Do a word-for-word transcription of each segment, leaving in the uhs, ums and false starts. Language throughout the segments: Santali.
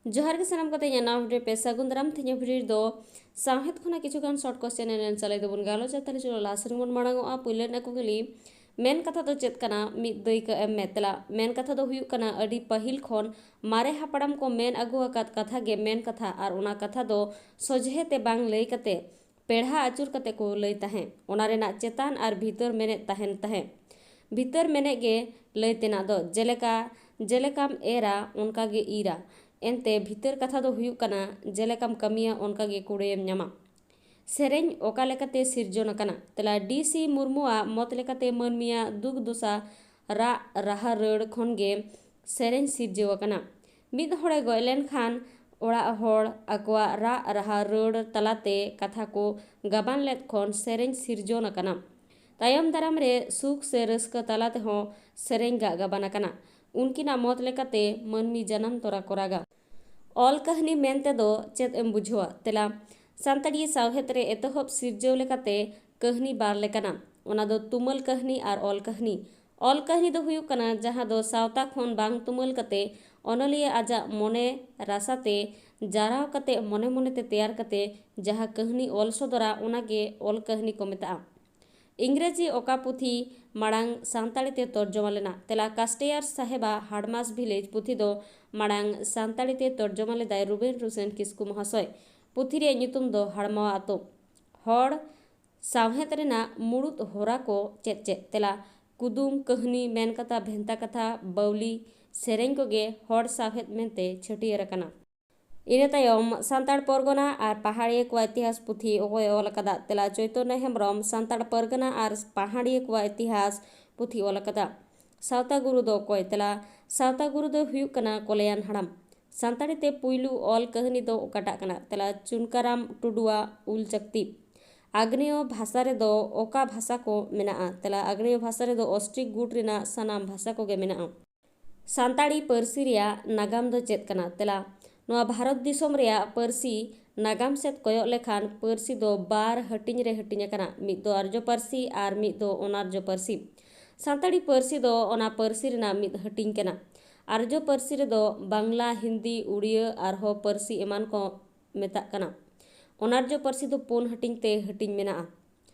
ᱡᱚᱦᱟᱨ ᱜᱮ ᱥᱟᱱᱟᱢ ᱠᱚᱛᱮ, ᱤᱧᱟᱹᱜ ᱱᱟᱣᱟ video ᱯᱮ ᱥᱟᱹᱜᱩᱱ ᱫᱟᱨᱟᱢ᱾ ᱛᱮᱦᱮᱧᱟᱜ video ᱨᱮᱫᱚ ᱥᱟᱶᱦᱮᱫ ᱠᱷᱚᱱᱟᱜ ᱠᱤᱪᱷᱩ ᱜᱟᱱ short question and answer ᱞᱟᱹᱭ ᱫᱚᱵᱚᱱ ᱜᱟᱞᱚᱪᱟ᱾ ᱛᱟᱦᱞᱮ ᱪᱚᱞᱚ ᱞᱟᱦᱟ ᱥᱮᱱ ᱵᱚᱱ ᱢᱟᱲᱟᱝᱚᱜᱼᱟ᱾ ᱯᱩᱭᱞᱩ ᱨᱮᱱᱟᱜ ᱠᱩᱠᱞᱤ, ᱢᱮᱱ ᱠᱟᱛᱷᱟ ᱫᱚ ᱪᱮᱫ ᱠᱟᱱᱟ? ᱢᱤᱫ ᱫᱟᱹᱭᱠᱟᱹ ᱮᱢ ᱢᱮ᱾ ᱛᱮᱞᱟ, ᱢᱮᱱ ᱠᱟᱛᱷᱟ ᱫᱚ ᱦᱩᱭᱩᱜ ᱠᱟᱱᱟ ᱟᱹᱰᱤ ᱯᱟᱹᱦᱤᱞ ᱠᱷᱚᱱ ᱢᱟᱨᱮ ᱦᱟᱯᱲᱟᱢ ᱠᱚ ᱢᱮᱱ ᱟᱹᱜᱩ ᱟᱠᱟᱫ ᱠᱟᱛᱷᱟ ᱜᱮ ᱢᱮᱱ ᱠᱟᱛᱷᱟ, ᱟᱨ ᱚᱱᱟ ᱠᱟᱛᱷᱟ ᱫᱚ ᱥᱚᱡᱷᱮ ᱛᱮ ᱵᱟᱝ ᱞᱟᱹᱭ ᱠᱟᱛᱮ ᱯᱮᱲᱦᱟ ᱟᱹᱪᱩᱨ ᱠᱟᱛᱮ ᱠᱚ ᱞᱟᱹᱭ ᱛᱟᱦᱮᱸᱫ᱾ ᱚᱱᱟ ᱨᱮᱱᱟᱜ ᱪᱮᱛᱟᱱ ᱟᱨ ᱵᱷᱤᱛᱟᱹᱨ ᱢᱮᱱᱮᱫ ᱛᱟᱦᱮᱱ ᱛᱟᱦᱮᱸᱫ᱾ ᱵᱷᱤᱛᱟᱹᱨ ᱢᱮᱱᱮᱫ ᱜᱮ ᱞᱟᱹᱭ ᱛᱮᱱᱟᱜ ᱫᱚ, ᱡᱮᱞᱮᱠᱟ, ᱡᱮᱞᱮᱠᱟᱢ ᱮᱨᱟ ᱚᱱᱠᱟ ᱜᱮ ᱤᱨᱟ᱾ ᱮᱱᱛᱮ ᱵᱷᱤᱛᱟᱹᱨ ᱠᱟᱛᱷᱟ ᱫᱚ ᱦᱩᱭᱩᱜ ᱠᱟᱱᱟ, ᱡᱮᱞᱮᱠᱟᱢ ᱠᱟᱹᱢᱤᱭᱟ ᱚᱱᱠᱟ ᱜᱮ ᱠᱩᱲᱟᱹᱭᱮᱢ ᱧᱟᱢᱟ᱾ ᱥᱮᱨᱮᱧ ᱚᱠᱟ ᱞᱮᱠᱟᱛᱮ ᱥᱤᱨᱡᱚᱱ ᱟᱠᱟᱱᱟ? ᱛᱮᱞᱟ, ᱰᱤ ᱥᱤ ᱢᱩᱨᱢᱩᱣᱟᱜ ᱢᱚᱛ ᱞᱮᱠᱟᱛᱮ ᱢᱟᱹᱱᱢᱤᱭᱟᱜ ᱫᱩᱠ ᱫᱚᱥᱟ ᱨᱟᱜ ᱨᱟᱦᱟ ᱨᱟᱹᱲ ᱠᱷᱚᱱ ᱜᱮ ᱥᱮᱨᱮᱧ ᱥᱤᱨᱡᱟᱹᱣ ᱟᱠᱟᱱᱟ᱾ ᱢᱤᱫ ᱦᱚᱲᱮ ᱜᱚᱡ ᱞᱮᱱᱠᱷᱟᱱ ᱚᱲᱟᱜ ᱦᱚᱲ ᱟᱠᱚᱣᱟᱜ ᱨᱟᱜ ᱨᱟᱦᱟ ᱨᱟᱹᱲ ᱛᱟᱞᱟᱛᱮ ᱠᱟᱛᱷᱟ ᱠᱚ ᱜᱟᱵᱟᱱ ᱞᱮᱫ ᱠᱷᱚᱱ ᱥᱮᱨᱮᱧ ᱥᱤᱨᱡᱚᱱ ᱟᱠᱟᱱᱟ᱾ ᱛᱟᱭᱚᱢ ᱫᱟᱨᱟᱢ ᱨᱮ ᱥᱩᱠ ᱥᱮ ᱨᱟᱹᱥᱠᱟᱹ ᱛᱟᱞᱟ ᱛᱮᱦᱚᱸ ᱥᱮᱨᱮᱧ ᱜᱟᱜ ᱜᱟᱵᱟᱱ ᱟᱠᱟᱱᱟ᱾ ᱩᱱᱠᱤᱱᱟᱜ ᱢᱚᱛ ᱞᱮᱠᱟᱛᱮ ᱢᱟᱹᱱᱢᱤ ᱡᱟᱱᱟᱢ ᱛᱚᱨᱟ ᱠᱚ ᱨᱟᱜᱟ᱾ ᱚᱞ ᱠᱟᱹᱦᱱᱤ ᱢᱮᱱᱛᱮ ᱫᱚ ᱪᱮᱫ ᱮᱢ ᱵᱩᱡᱷᱟᱹᱣᱟ? ᱛᱮᱞᱟ, ᱥᱟᱱᱛᱟᱲᱤ ᱥᱟᱶᱦᱮᱫ ᱨᱮ ᱮᱛᱚᱦᱚᱵ ᱥᱤᱨᱡᱟᱹᱣ ᱞᱮᱠᱟᱛᱮ ᱠᱟᱹᱦᱱᱤ ᱵᱟᱨ ᱞᱮᱠᱟᱱᱟ᱾ ᱚᱱᱟ ᱫᱚ ᱛᱩᱢᱟᱹᱞ ᱠᱟᱹᱦᱱᱤ ᱟᱨ ᱚᱞ ᱠᱟᱹᱦᱱᱤ᱾ ᱚᱞ ᱠᱟᱹᱦᱱᱤ ᱫᱚ ᱦᱩᱭᱩᱜ ᱠᱟᱱᱟ ᱡᱟᱦᱟᱸ ᱫᱚ ᱥᱟᱶᱛᱟ ᱠᱷᱚᱱ ᱵᱟᱝ ᱛᱩᱢᱟᱹᱞ ᱠᱟᱛᱮ ᱚᱱᱚᱞᱤᱭᱟᱹ ᱟᱡᱟᱜ ᱢᱚᱱᱮ ᱨᱟᱥᱟᱛᱮ ᱡᱟᱨᱟᱣ ᱠᱟᱛᱮ ᱢᱚᱱᱮ ᱢᱚᱱᱮᱛᱮ ᱛᱮᱭᱟᱨ ᱠᱟᱛᱮ ᱡᱟᱦᱟᱸ ᱠᱟᱹᱦᱱᱤ ᱚᱞ ᱥᱚᱫᱚᱨᱟ, ᱚᱱᱟᱜᱮ ᱚᱞ ᱠᱟᱹᱦᱱᱤ ᱠᱚ ᱢᱮᱛᱟᱜᱼᱟ᱾ ᱤᱝᱨᱮᱡᱤ ᱚᱠᱟ ᱯᱩᱛᱷᱤ ᱢᱟᱲᱟᱝ ᱥᱟᱱᱛᱟᱲᱤ ᱛᱮ ᱛᱚᱨᱡᱚᱢᱟ ᱞᱮᱱᱟ? ᱛᱮᱞᱟ, ᱠᱟᱥᱴᱮᱭᱟᱨ ᱥᱟᱦᱮᱵᱟ ᱦᱟᱰᱢᱟᱥ ᱵᱷᱤᱞᱮᱡᱽ ᱯᱩᱛᱷᱤ ᱫᱚ ᱢᱟᱲᱟᱝ ᱥᱟᱱᱛᱟᱲᱤ ᱛᱮ ᱛᱚᱨᱡᱚᱢᱟ ᱞᱮᱫᱟᱭ ᱨᱩᱵᱮᱱ ᱨᱩᱥᱮᱱ ᱠᱤᱥᱠᱩ ᱢᱚᱦᱟᱥᱚᱭ᱾ ᱯᱩᱛᱷᱤ ᱨᱮᱭᱟᱜ ᱧᱩᱛᱩᱢ ᱫᱚ ᱦᱟᱲᱢᱟᱣᱟ ᱟᱛᱳ᱾ ᱦᱚᱲ ᱥᱟᱶᱦᱮᱫ ᱨᱮᱱᱟᱜ ᱢᱩᱲᱩᱫ ᱦᱚᱨᱟ ᱠᱚ ᱪᱮᱫ ᱪᱮᱫ? ᱛᱮᱞᱟ, ᱠᱩᱫᱩᱢ, ᱠᱟᱹᱦᱱᱤ, ᱢᱮᱱ ᱠᱟᱛᱷᱟ, ᱵᱷᱮᱱᱛᱟ ᱠᱟᱛᱷᱟ, ᱵᱟᱹᱣᱞᱤ, ᱥᱮᱨᱮᱧ ᱠᱚᱜᱮ ᱦᱚᱲ ᱥᱟᱶᱦᱮᱫ ᱢᱮᱱᱛᱮ ᱪᱷᱟᱹᱴᱭᱟᱹᱨ ᱟᱠᱟᱱᱟ᱾ ᱤᱱᱟᱹ ᱛᱟᱭᱚᱢ ᱥᱟᱱᱛᱟᱲ ᱯᱚᱨᱜᱚᱱᱟ ᱟᱨ ᱯᱟᱦᱟᱲᱤᱭᱟᱹ ᱠᱚᱣᱟᱜ ᱤᱛᱤᱦᱟᱥ ᱯᱩᱛᱷᱤ ᱚᱠᱚᱭ ᱚᱞ ᱟᱠᱟᱫᱟ? ᱛᱮᱞᱟ, ᱪᱳᱭᱛᱚᱱᱱᱚ ᱦᱮᱢᱵᱨᱚᱢ ᱥᱟᱱᱛᱟᱲ ᱯᱚᱨᱜᱚᱱᱟ ᱟᱨ ᱯᱟᱦᱟᱲᱤᱭᱟᱹ ᱠᱚᱣᱟᱜ ᱤᱛᱤᱦᱟᱥ ᱯᱩᱛᱷᱤ ᱚᱞ ᱟᱠᱟᱫᱟ᱾ ᱥᱟᱶᱛᱟ ᱜᱩᱨᱩ ᱫᱚ ᱚᱠᱚᱭ? ᱛᱮᱞᱟ, ᱥᱟᱶᱛᱟ ᱜᱩᱨᱩ ᱫᱚᱭ ᱦᱩᱭᱩᱜ ᱠᱟᱱᱟ ᱠᱚᱞᱭᱟᱱ ᱦᱟᱲᱟᱢ᱾ ᱥᱟᱱᱛᱟᱲᱤ ᱛᱮ ᱯᱩᱭᱞᱩ ᱚᱞ ᱠᱟᱹᱦᱱᱤ ᱫᱚ ᱚᱠᱟᱴᱟᱜ ᱠᱟᱱᱟ? ᱛᱮᱞᱟ, ᱪᱩᱱᱠᱟᱨᱟᱢ ᱴᱩᱰᱩᱣᱟᱜ ᱩᱞ ᱪᱟᱠᱛᱤ᱾ ᱟᱜᱽᱱᱮᱭᱚ ᱵᱷᱟᱥᱟ ᱨᱮᱫᱚ ᱚᱠᱟ ᱵᱷᱟᱥᱟ ᱠᱚ ᱢᱮᱱᱟᱜᱼᱟ? ᱛᱮᱞᱟ, ᱟᱜᱽᱱᱮᱭᱚ ᱵᱷᱟᱥᱟ ᱨᱮᱫᱚ ᱚᱥᱴᱨᱤᱠ ᱜᱩᱴ ᱨᱮᱱᱟᱜ ᱥᱟᱱᱟᱢ ᱵᱷᱟᱥᱟ ᱠᱚᱜᱮ ᱢᱮᱱᱟᱜᱼᱟ᱾ ᱥᱟᱱᱛᱟᱲᱤ ᱯᱟᱹᱨᱥᱤ ᱨᱮᱭᱟᱜ ᱱᱟᱜᱟᱢ ᱫᱚ ᱪᱮᱫ ᱠᱟᱱᱟ? ᱛᱮᱞᱟ, ᱱᱚᱣᱟ ᱵᱷᱟᱨᱚᱛ ᱫᱤᱥᱚᱢ ᱨᱮᱭᱟᱜ ᱯᱟᱹᱨᱥᱤ ᱱᱟᱜᱟᱢ ᱥᱮᱫ ᱠᱚᱭᱚᱜ ᱞᱮᱠᱷᱟᱱ ᱯᱟᱹᱨᱥᱤ ᱫᱚ ᱵᱟᱨ ᱦᱟᱹᱴᱤᱧ ᱨᱮ ᱦᱟᱹᱴᱤᱧ ᱟᱠᱟᱱᱟ, ᱢᱤᱫ ᱫᱚ ᱟᱨᱡᱚ ᱯᱟᱹᱨᱥᱤ ᱟᱨ ᱢᱤᱫ ᱫᱚ ᱚᱱᱟᱨᱡᱚ ᱯᱟᱹᱨᱥᱤ᱾ ᱥᱟᱱᱛᱟᱲᱤ ᱯᱟᱹᱨᱥᱤ ᱫᱚ ᱚᱱᱟ ᱯᱟᱹᱨᱥᱤ ᱨᱮᱱᱟᱜ ᱢᱤᱫ ᱦᱟᱹᱴᱤᱧ ᱠᱟᱱᱟ᱾ ᱟᱨᱡᱚ ᱯᱟᱹᱨᱥᱤ ᱨᱮᱫᱚ ᱵᱟᱝᱞᱟ, ᱦᱤᱱᱫᱤ, ᱩᱲᱤᱭᱟᱹ ᱟᱨᱦᱚᱸ ᱯᱟᱹᱨᱥᱤ ᱮᱢᱟᱱ ᱠᱚ ᱢᱮᱛᱟᱜ ᱠᱟᱱᱟ᱾ ᱚᱱᱟᱨᱡᱚ ᱯᱟᱹᱨᱥᱤ ᱫᱚ ᱯᱩᱱ ᱦᱟᱹᱴᱤᱧ ᱛᱮ ᱦᱟᱹᱴᱤᱧ ᱢᱮᱱᱟᱜᱼᱟ᱾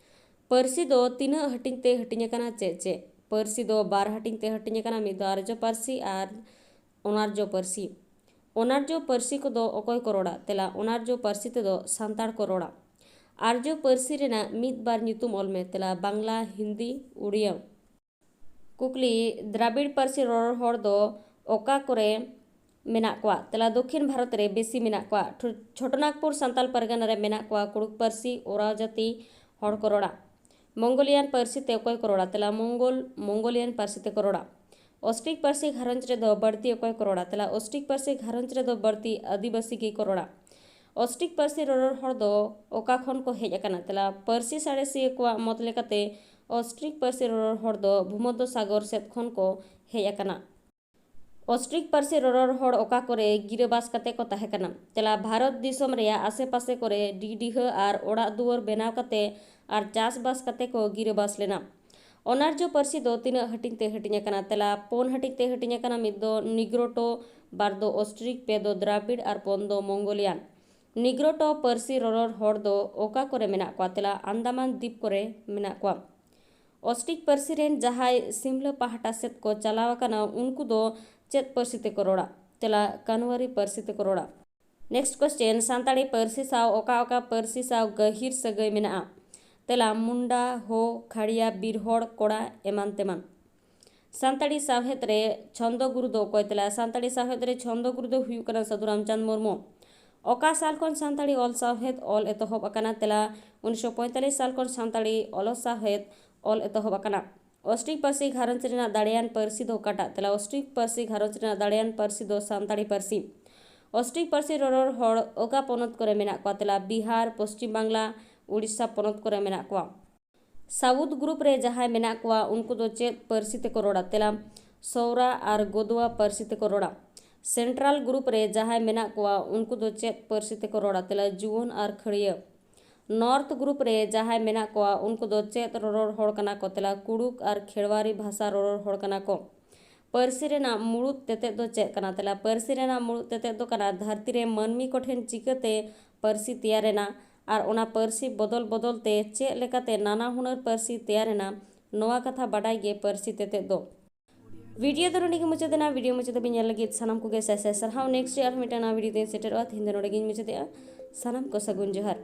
ᱯᱟᱹᱨᱥᱤ ᱫᱚ ᱛᱤᱱᱟᱹᱜ ᱦᱟᱹᱴᱤᱧ ᱛᱮ ᱦᱟᱹᱴᱤᱧ ᱟᱠᱟᱱᱟ? ᱪᱮᱫ ᱪᱮᱫ? ᱯᱟᱹᱨᱥᱤ ᱫᱚ ᱵᱟᱨ ᱦᱟᱹᱴᱤᱧ ᱛᱮ ᱦᱟᱹᱴᱤᱧ ᱟᱠᱟᱱᱟ, ᱢᱤᱫ ᱫᱚ ᱟᱨᱡᱚ ᱯᱟᱹᱨᱥᱤ ᱟᱨ ᱚᱱᱟᱨᱡᱚ ᱯᱟᱹᱨᱥᱤ᱾ ᱚᱱᱟᱨᱡᱚ ᱯᱟᱹᱨᱥᱤ ᱠᱚᱫᱚ ᱚᱠᱚᱭ ᱠᱚ ᱨᱚᱲᱟ? ᱛᱮᱞᱟ, ᱚᱱᱟᱨᱡᱚ ᱯᱟᱹᱨᱥᱤ ᱛᱮᱫᱚ ᱥᱟᱱᱛᱟᱲ ᱠᱚ ᱨᱚᱲᱟ᱾ ᱟᱨᱡᱚ ᱯᱟᱹᱨᱥᱤ ᱨᱮᱱᱟᱜ ᱢᱤᱫ ᱵᱟᱨ ᱧᱩᱛᱩᱢ ᱚᱞ ᱢᱮ᱾ ᱛᱮᱞᱟ, ᱵᱟᱝᱞᱟ, ᱦᱤᱱᱫᱤ, ᱩᱲᱤᱭᱟ᱾ ᱠᱩᱠᱞᱤ, ᱫᱨᱟᱵᱤᱲ ᱯᱟᱹᱨᱥᱤ ᱨᱚᱨᱚᱲ ᱦᱚᱲ ᱫᱚ ᱚᱠᱟ ᱠᱚᱨᱮ ᱢᱮᱱᱟᱜ ᱠᱚᱣᱟ? ᱛᱮᱞᱟ, ᱫᱚᱠᱠᱷᱤᱱ ᱵᱷᱟᱨᱚᱛ ᱨᱮ ᱵᱮᱥᱤ ᱢᱮᱱᱟᱜ ᱠᱚᱣᱟ᱾ ᱴᱷᱚ-, ᱪᱷᱚᱴᱚᱱᱟᱜᱽᱯᱩᱨ ᱥᱟᱱᱛᱟᱞ ᱯᱟᱨᱜᱟᱱᱟ ᱨᱮ ᱢᱮᱱᱟᱜ ᱠᱚᱣᱟ᱾ ᱠᱩᱲᱩᱠ ᱯᱟᱹᱨᱥᱤ ᱳᱨᱟᱣ ᱡᱟᱹᱛᱤ ᱦᱚᱲ ᱠᱚ ᱨᱚᱲᱟ᱾ ᱢᱚᱝᱜᱳᱞᱤᱭᱟᱱ ᱯᱟᱹᱨᱥᱤ ᱛᱮ ᱚᱠᱚᱭ ᱠᱚ ᱨᱚᱲᱟ? ᱛᱮᱞᱟ, ᱢᱚᱝᱜᱳᱞ, ᱢᱚᱝᱜᱳᱞᱤᱭᱟᱱ ᱯᱟᱹᱨᱥᱤ ᱛᱮᱠᱚ ᱨᱚᱲᱟ᱾ ᱚᱥᱴᱨᱤᱠ ᱯᱟᱹᱨᱥᱤ ᱜᱷᱟᱨᱚᱸᱡᱽ ᱨᱮᱫᱚ ᱵᱟᱹᱲᱛᱤ ᱚᱠᱚᱭ ᱠᱚ ᱨᱚᱲᱟ? ᱛᱮᱞᱟ, ᱚᱥᱴᱨᱤᱠ ᱯᱟᱹᱨᱥᱤ ᱜᱷᱟᱨᱚᱸᱡᱽ ᱨᱮᱫᱚ ᱵᱟᱹᱲᱛᱤ ᱟᱹᱫᱤᱵᱟᱹᱥᱤ ᱜᱮᱠᱚ ᱨᱚᱲᱟ᱾ ᱚᱥᱴᱨᱤᱠ ᱯᱟᱹᱨᱥᱤ ᱨᱚᱨᱚᱲ ᱦᱚᱲ ᱫᱚ ᱚᱠᱟ ᱠᱷᱚᱱ ᱠᱚ ᱦᱮᱡ ᱟᱠᱟᱱᱟ? ᱛᱮᱞᱟ, ᱯᱟᱹᱨᱥᱤ ᱥᱟᱬᱮᱥᱤᱭᱟᱹ ᱠᱚᱣᱟᱜ ᱢᱚᱛ ᱞᱮᱠᱟᱛᱮ ᱚᱥᱴᱨᱤᱠ ᱯᱟᱹᱨᱥᱤ ᱨᱚᱨᱚᱲ ᱦᱚᱲ ᱫᱚ ᱵᱷᱩᱢᱚᱫᱽᱫᱚ ᱥᱟᱜᱚᱨ ᱥᱮᱫ ᱠᱷᱚᱱ ᱠᱚ ᱦᱮᱡ ᱟᱠᱟᱱᱟ᱾ ᱚᱥᱴᱨᱤᱠ ᱯᱟᱹᱨᱥᱤ ᱨᱚᱨᱚᱲ ᱦᱚᱲ ᱚᱠᱟ ᱠᱚᱨᱮ ᱜᱤᱨᱟᱹᱵᱟᱥ ᱠᱟᱛᱮ ᱠᱚ ᱛᱟᱦᱮᱸ ᱠᱟᱱᱟ? ᱛᱮᱞᱟ, ᱵᱷᱟᱨᱚᱛ ᱫᱤᱥᱚᱢ ᱨᱮᱭᱟᱜ ᱟᱥᱮ ᱯᱟᱥᱮ ᱠᱚᱨᱮ ᱰᱤ ᱰᱤᱦᱟᱹ ᱟᱨ ᱚᱲᱟᱜ ᱫᱩᱣᱟᱹᱨ ᱵᱮᱱᱟᱣ ᱠᱟᱛᱮ ᱟᱨ ᱪᱟᱥᱵᱟᱥ ᱠᱟᱛᱮ ᱠᱚ ᱜᱤᱨᱟᱹᱵᱟᱥ ᱞᱮᱱᱟ᱾ ᱚᱱᱟᱨᱡᱚ ᱯᱟᱹᱨᱥᱤ ᱫᱚ ᱛᱤᱱᱟᱹᱜ ᱦᱟᱹᱴᱤᱧ ᱛᱮ ᱦᱟᱹᱴᱤᱧ ᱟᱠᱟᱱᱟ? ᱛᱮᱞᱟ, ᱯᱩᱱ ᱦᱟᱹᱴᱤᱧ ᱛᱮ ᱦᱟᱹᱴᱤᱧ ᱟᱠᱟᱱᱟ, ᱢᱤᱫ ᱫᱚ ᱱᱤᱜᱽᱨᱳᱴᱳ, ᱵᱟᱨ ᱫᱚ ᱚᱥᱴᱨᱤᱠ, ᱯᱮ ᱫᱚ ᱫᱨᱟᱵᱤᱲ ᱟᱨ ᱯᱩᱱ ᱫᱚ ᱢᱚᱝᱜᱳᱞᱤᱭᱟᱱ᱾ ᱱᱤᱜᱽᱨᱳᱴᱳ ᱯᱟᱹᱨᱥᱤ ᱨᱚᱨᱚᱲ ᱦᱚᱲ ᱫᱚ ᱚᱠᱟ ᱠᱚᱨᱮ ᱢᱮᱱᱟᱜ ᱠᱚᱣᱟ? ᱛᱮᱞᱟ, ᱟᱱᱫᱟᱢᱟᱱ ᱫᱤᱯ ᱠᱚᱨᱮ ᱢᱮᱱᱟᱜ ᱠᱚᱣᱟ᱾ ᱚᱥᱴᱨᱤᱠ ᱯᱟᱹᱨᱥᱤ ᱨᱮᱱ ᱡᱟᱦᱟᱸᱭ ᱥᱤᱢᱞᱟᱹ ᱯᱟᱦᱴᱟ ᱥᱮᱫ ᱠᱚ ᱪᱟᱞᱟᱣ ᱟᱠᱟᱱᱟ, ᱩᱱᱠᱩ ᱫᱚ ᱪᱮᱫ ᱯᱟᱹᱨᱥᱤ ᱛᱮᱠᱚ ᱨᱚᱲᱟ? ᱛᱮᱞᱟ, ᱠᱟᱱᱣᱟᱨᱤ ᱯᱟᱹᱨᱥᱤ ᱛᱮᱠᱚ ᱨᱚᱲᱟ᱾ Next question, ᱥᱟᱱᱛᱟᱲᱤ ᱯᱟᱹᱨᱥᱤ ᱥᱟᱶ ᱚᱠᱟ ᱚᱠᱟ ᱯᱟᱹᱨᱥᱤ ᱥᱟᱶ ᱜᱟᱹᱦᱤᱨ ᱥᱟᱹᱜᱟᱹᱭ ᱢᱮᱱᱟᱜᱼᱟ? ᱛᱮᱞᱟ, ᱢᱩᱱᱰᱟ, ᱦᱳ, ᱠᱷᱟᱲᱤᱭᱟ, ᱵᱤᱨᱦᱚᱲ, ᱠᱚᱲᱟ, ᱮᱢᱟᱱ ᱛᱮᱢᱟᱱ᱾ ᱥᱟᱱᱛᱟᱲᱤ ᱥᱟᱶᱦᱮᱫ ᱨᱮ ᱪᱷᱚᱱᱫᱚ ᱜᱩᱨᱩ ᱫᱚ ᱚᱠᱚᱭ? ᱛᱮᱞᱟ, ᱥᱟᱱᱛᱟᱲᱤ ᱥᱟᱶᱦᱮᱫ ᱨᱮ ᱪᱷᱚᱱᱫᱚ ᱜᱩᱨᱩ ᱫᱚ ᱦᱩᱭᱩᱜ ᱠᱟᱱᱟ ᱥᱟᱹᱫᱷᱩ ᱨᱟᱢᱪᱟᱸᱫᱽ ᱢᱩᱨᱢᱩ᱾ ᱚᱠᱟ ᱥᱟᱞ ᱠᱷᱚᱱ ᱥᱟᱱᱛᱟᱲᱤ ᱚᱞ ᱥᱟᱶᱦᱮᱫ ᱚᱞ ᱮᱛᱚᱦᱚᱵ ᱟᱠᱟᱱᱟ? ᱛᱮᱞᱟ, ᱩᱱᱤᱥᱥᱚ ᱯᱚᱸᱭᱛᱟᱞᱤᱥ ᱥᱟᱞ ᱠᱷᱚᱱ ᱥᱟᱱᱛᱟᱲᱤ ᱚᱞ ᱥᱟᱶᱦᱮᱫ ᱚᱞ ᱮᱛᱚᱦᱚᱵ ᱟᱠᱟᱱᱟ᱾ ᱚᱥᱴᱨᱤᱠ ᱯᱟᱹᱨᱥᱤ ᱜᱷᱟᱨᱚᱸᱡᱽ ᱨᱮᱱᱟᱜ ᱫᱟᱲᱮᱭᱟᱱ ᱯᱟᱹᱨᱥᱤ ᱫᱚ ᱚᱠᱟᱴᱟᱜ? ᱛᱮᱞᱟ, ᱚᱥᱴᱨᱤᱠ ᱯᱟᱹᱨᱥᱤ ᱜᱷᱟᱨᱚᱸᱡᱽ ᱨᱮᱱᱟᱜ ᱫᱟᱲᱮᱭᱟᱱ ᱯᱟᱹᱨᱥᱤ ᱫᱚ ᱥᱟᱱᱛᱟᱲᱤ ᱯᱟᱹᱨᱥᱤ᱾ ᱚᱥᱴᱨᱤᱠ ᱯᱟᱹᱨᱥᱤ ᱨᱚᱨᱚᱲ ᱦᱚᱲ ᱚᱠᱟ ᱯᱚᱱᱚᱛ ᱠᱚᱨᱮ ᱢᱮᱱᱟᱜ ᱠᱚᱣᱟ? ᱛᱮᱞᱟ, ᱵᱤᱦᱟᱨ, ᱯᱚᱥᱪᱤᱢ ᱵᱟᱝᱞᱟ, ᱩᱲᱤᱥᱥᱟ ᱯᱚᱱᱚᱛ ᱠᱚᱨᱮ ᱢᱮᱱᱟᱜ ᱠᱚᱣᱟ᱾ ᱥᱟᱣᱩᱛᱷ ᱜᱨᱩᱯ ᱨᱮ ᱡᱟᱦᱟᱸᱭ ᱢᱮᱱᱟᱜ ᱠᱚᱣᱟ, ᱩᱱᱠᱩ ᱫᱚ ᱪᱮᱫ ᱯᱟᱹᱨᱥᱤ ᱛᱮᱠᱚ ᱨᱚᱲᱟ? ᱛᱮᱞᱟ, ᱥᱚᱣᱨᱟ ᱟᱨ ᱜᱳᱫᱳᱣᱟ ᱯᱟᱹᱨᱥᱤ ᱛᱮᱠᱚ ᱨᱚᱲᱟ᱾ ᱥᱮᱱᱴᱨᱟᱞ ᱜᱨᱩᱯ ᱨᱮ ᱡᱟᱦᱟᱸᱭ ᱢᱮᱱᱟᱜ ᱠᱚᱣᱟ, ᱩᱱᱠᱩ ᱫᱚ ᱪᱮᱫ ᱯᱟᱹᱨᱥᱤ ᱛᱮᱠᱚ ᱨᱚᱲᱟ? ᱛᱮᱞᱟ, ᱡᱩᱣᱟᱹᱱ ᱟᱨ ᱠᱷᱟᱹᱲᱭᱟᱹ᱾ ᱱᱚᱨᱛᱷ ᱜᱨᱩᱯ ᱨᱮ ᱡᱟᱦᱟᱸᱭ ᱢᱮᱱᱟᱜ ᱠᱚᱣᱟ, ᱩᱱᱠᱩ ᱫᱚ ᱪᱮᱫ ᱨᱚᱨᱚᱲ ᱦᱚᱲ ᱠᱟᱱᱟ ᱠᱚ? ᱛᱮᱞᱟ, ᱠᱩᱲᱩᱠ ᱟᱨ ᱠᱷᱮᱲᱣᱟᱨᱤ ᱵᱷᱟᱥᱟ ᱨᱚᱨᱚᱲ ᱦᱚᱲ ᱠᱟᱱᱟ ᱠᱚ᱾ ᱯᱟᱹᱨᱥᱤ ᱨᱮᱱᱟᱜ ᱢᱩᱲᱩᱫ ᱛᱮᱛᱮᱫ ᱫᱚ ᱪᱮᱫ ᱠᱟᱱᱟ? ᱛᱮᱞᱟ, ᱯᱟᱹᱨᱥᱤ ᱨᱮᱱᱟᱜ ᱢᱩᱲᱩᱫ ᱛᱮᱛᱮᱫ ᱫᱚ ᱠᱟᱱᱟ ᱫᱷᱟᱹᱨᱛᱤ ᱨᱮ ᱢᱟᱹᱱᱢᱤ ᱠᱚᱴᱷᱮᱱ ᱪᱤᱠᱟᱹᱛᱮ ᱯᱟᱹᱨᱥᱤ ᱛᱮᱭᱟᱨ ᱮᱱᱟ ᱟᱨ ᱚᱱᱟ ᱯᱟᱹᱨᱥᱤ ᱵᱚᱫᱚᱞ ᱵᱚᱫᱚᱞ ᱛᱮ ᱪᱮᱫ ᱞᱮᱠᱟᱛᱮ ᱱᱟᱱᱟ ᱦᱩᱱᱟᱹᱨ ᱯᱟᱹᱨᱥᱤ ᱛᱮᱭᱟᱨ ᱮᱱᱟ, ᱱᱚᱣᱟ ᱠᱟᱛᱷᱟ ᱵᱟᱰᱟᱭ ᱜᱮ ᱯᱟᱹᱨᱥᱤ ᱛᱮᱛᱮᱫ ᱫᱚ᱾ ᱵᱷᱤᱰᱤᱭᱳ ᱫᱚ ᱱᱚᱰᱮ ᱜᱮ ᱢᱩᱪᱟᱹᱫ ᱮᱱᱟ᱾ ᱵᱷᱤᱰᱤᱭᱳ ᱢᱩᱪᱟᱹᱫ ᱫᱷᱟᱹᱵᱤᱡ ᱧᱮᱞ ᱞᱟᱹᱜᱤᱫ ᱥᱟᱱᱟᱢ ᱠᱚᱜᱮ ᱥᱟᱭ ᱥᱟᱭ ᱥᱟᱨᱦᱟᱣ᱾ ᱱᱮᱠᱥᱴ ᱟᱨᱦᱚᱸ ᱢᱤᱫᱴᱟᱝ ᱱᱟᱣᱟ ᱵᱷᱤᱰᱤᱭᱳ ᱛᱮᱧ ᱥᱮᱴᱮᱨᱚᱜᱼᱟ᱾ ᱛᱮᱦᱮᱧ ᱫᱚ ᱱᱚᱰᱮ ᱜᱤᱧ ᱢᱩᱪᱟᱹᱫᱮᱜᱼᱟ᱾ ᱥᱟᱱᱟᱢ ᱠᱚ ᱥᱟᱹᱜᱩᱱ ᱡᱚᱦᱟᱨ᱾